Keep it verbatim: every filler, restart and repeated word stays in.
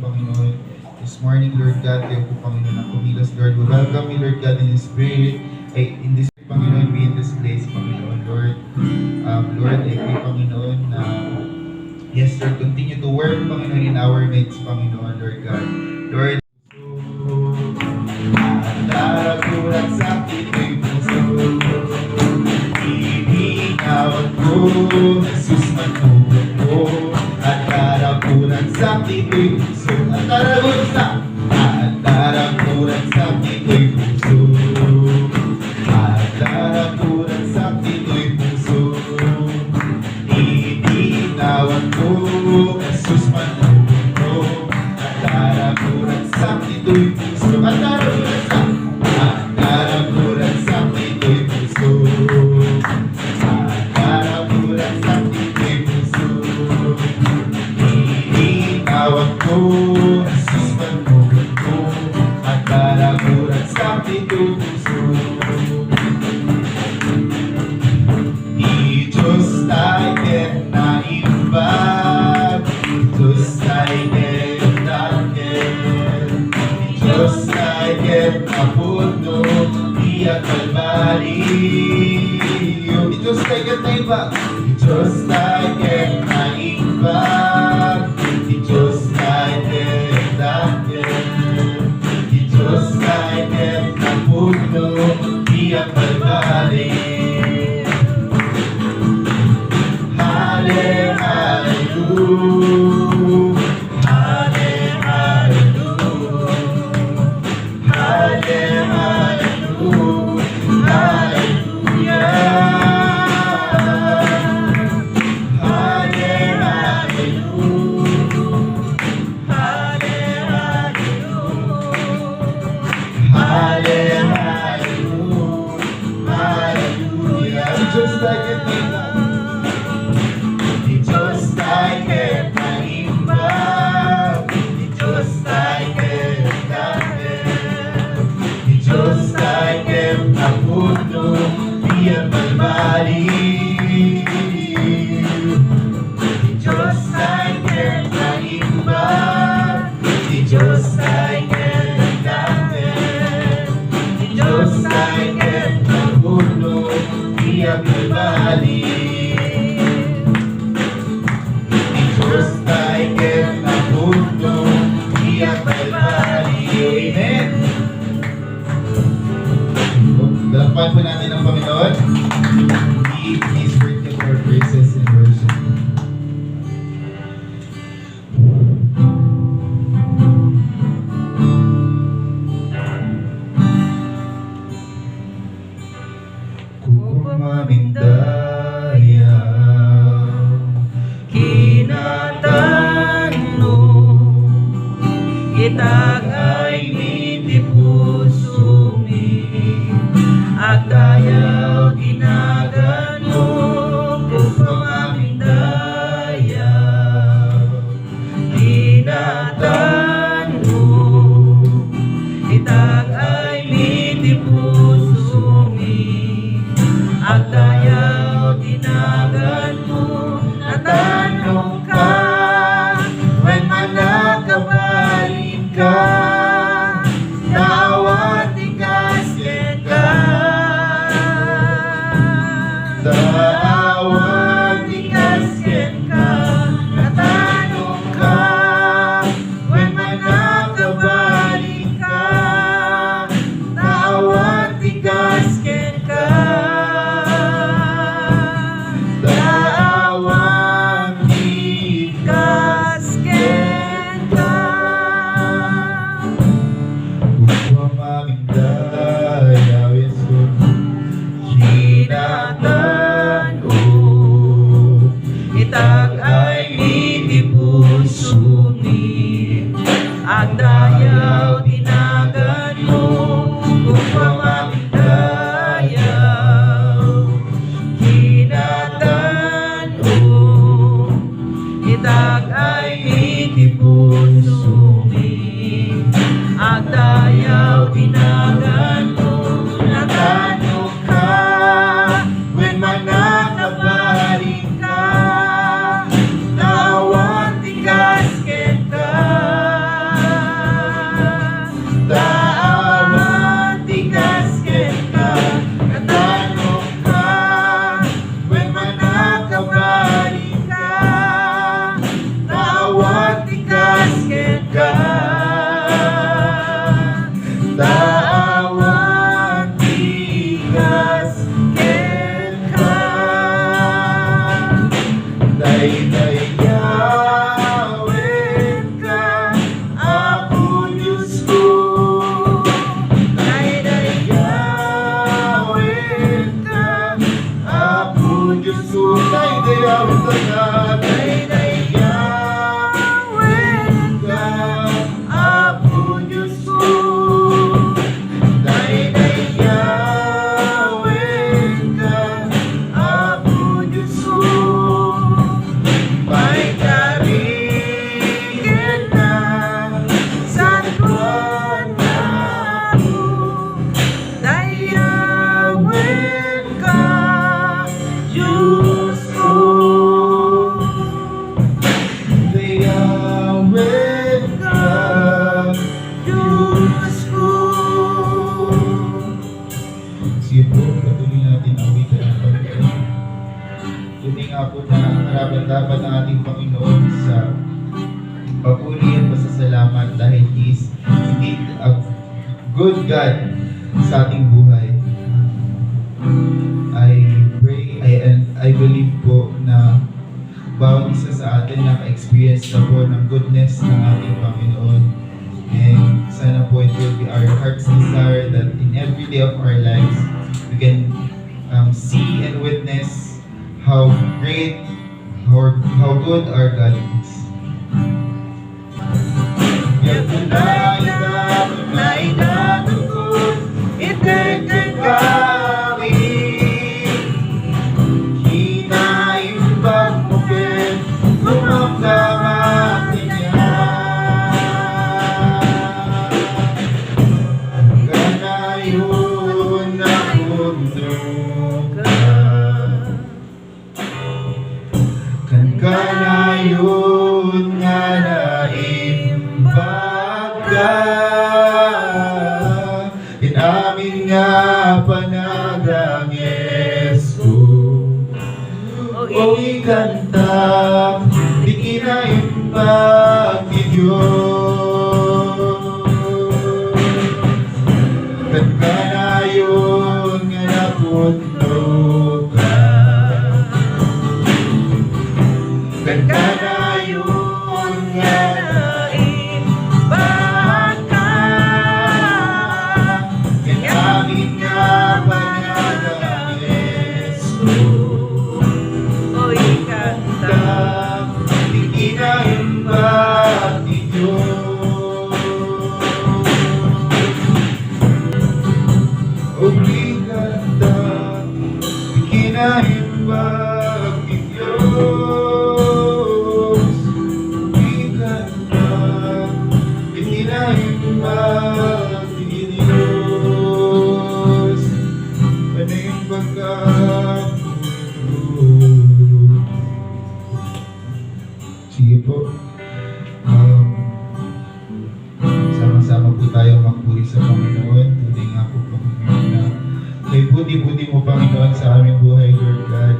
Panginoon, this morning, Lord God, kayo po, Panginoon, ang kumilos, Lord. We welcome you, Lord God, in this spirit, ay, in this, Panginoon, be in this place, Panginoon, Lord. Um, Lord, I pray, Panginoon, na, yes, Lord, continue to work, Panginoon, in our midst, Panginoon, Lord God. Lord, Atarakuran sa ditoy puso. Ibinaon ko, Jesus, manugot ko. Atarakuran sa ditoy puso. Atarakuran sa, atarakuran sa ditoy puso. Atarakuran sa ditoy puso. Ibinaon ko, Jesus, manugot ko. Atarakuran sa ditoy puso. Atarakuran sa, atarakuran sa ditoy puso. Atarakuran sa ditoy puso. Ibinaon ko, Jesus, manugot ko. Atarakuran sa ditoy puso. Ti Diostayo ket naimbag, ti Diostayo ket dakkel, ti Diostayo ket napudno, ti agbalbaliw. Ti Diostayo ket naimbag, ti Diostayo ket naimbag, ti Diostayo ket dakkel. Ti Diostayo ket napudno, ti agbalbaliw. Halle-, halleluya. Halle-, halleluya. Halle-, halleluya. Halleluya. Halleluya. Halle-, halleluya. Halleluya. Ti Diostayo ket naimbag. Ti Diostayo ket naimbag. Ti Diostayo ket dakkel. Ti Diostayo ket napudno, ti agbalbaliw. Ti Diostayo ket naimbag, ti Diostayo ket dakkel, ti Diostayo ket napudno, ti agbalbaliw. Ti Diostayo ket napudno, ti agbalbaliw. Amen. Palakpakan po natin ang Panginoon. He is worthy of our praises and worship. Kupang mamindayaw, kinatan-o, itag-aymi ti pusomi, agdayaw ti naganmo, kupang mamindayaw. Kinatan-o, itag-aymi ti pusomi, agdayaw ti naganmo, natanongka, wen mannakabalinka, ta awan ti kas kenka. Ta awan ti kas kenka, natanongka, wen mannakabalinka, ta awan ti kas kenka. Ta awan ti kas kenka. Salamat ang ating Panginoon sa papuri at pasasalamat dahil He is indeed a good God sa ating buhay. I pray, I, and I believe po na bawat isa sa atin naka-experience na po ng goodness ng ating Panginoon. And sana po it will be our heart's desire that in every day of our lives, we can um, see and witness how great, how, how good our God is. Kanayon a pudno ka. Kan kanayon nga naimbag ka, ken amin nga panagangesko, o ikanta ti kinaimbag ti Dios. Kan kanayon nga napudno ka. Kan kanayon nga naimbag ka. Ken amin nga panagangesko, o ikanta ti kinaimbag ti Dios. O ikanta ti kinaimbag ti Dios. O ikanta ti kinaimbag ti Dios. Panaimbag ka. Sige po. Um, sama-sama po tayo magpuri sa Panginoon. Tunay nga po, Panginoon, na kay buti-buti mo, Panginoon, sa aming buhay, Lord God.